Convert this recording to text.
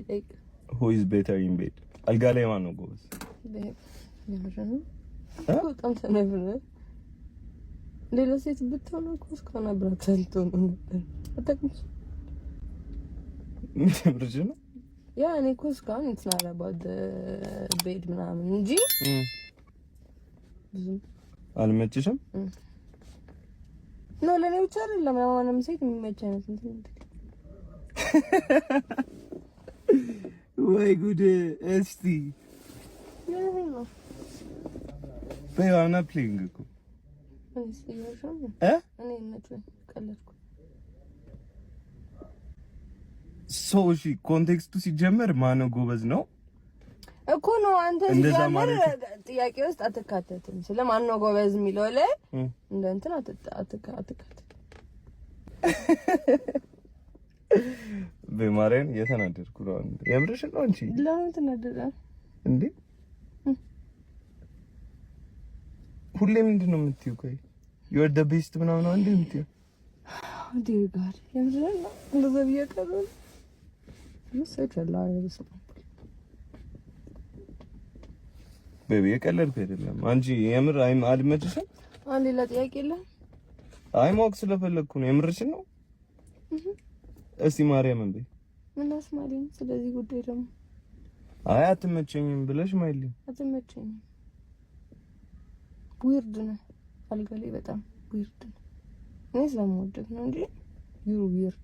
ጠይቅ። Who is better in bed? አልጋ ላይ ማን ነው ጎበዝ? በጣም ሰነፍ ነህ። ሌላ ሴት ብትሆን እኮ እስካሁን አብራችሁ ልትሆኑ ነበር። አታውቅም? ምን ነው? Yeah፣ እኔ እኮ እስካሁን it's not about bed ምናምን እንጂ ብዙም አልመችሽም? No፣ ለእኔ ብቻ አይደለም፣ ለማንም ሴት የሚመች አይነት እንትን። ወይ ጉድ! እስቲ በይው፣ I'm not playing እኮ። እኔ ቀለድኩ። So እሺ፣ context ኡ ሲጀመር ማነው ጎበዝ ነው እኮ ነው። አንተ ሲጀመር ጥያቄ ውስጥ አትካተትም። ስለ ማነው ጎበዝ የሚለው ላይ እንደ እንትን አትካተትም። በማርያም እየተናደድኩ ነው። የምርሽን ነው አንቺ? ለምን ትናደዳለህ እንዴ? ሁሌ ምንድን ነው የምትይው? ቆይ፣ you are the best ምናምን ነው እንዴ የምትይው? Dear God፣ የምርሽን ነው? እንደዛ ብዬሽ ቀረሁ። You such a liar. Baby፣ የቀለድኩ አይደለም። አንቺ የምር አልመችሽም? አንድ ሌላ ጥያቄ የለም? አይ፣ ማወቅ ስለፈለግኩ ነው። የምርሽን ነው? እስቲ ማርያምን በይ። ምን አስማለኝ? ስለዚህ ጉዳይ ደግሞ አይ፣ አትመቸኝም ብለሽ ማይልኝ። አትመቸኝም። Weird ነህ። አልጋ ላይ በጣም weird ነህ። እኔ ስለምወደድ ነው እንጂ you're weird.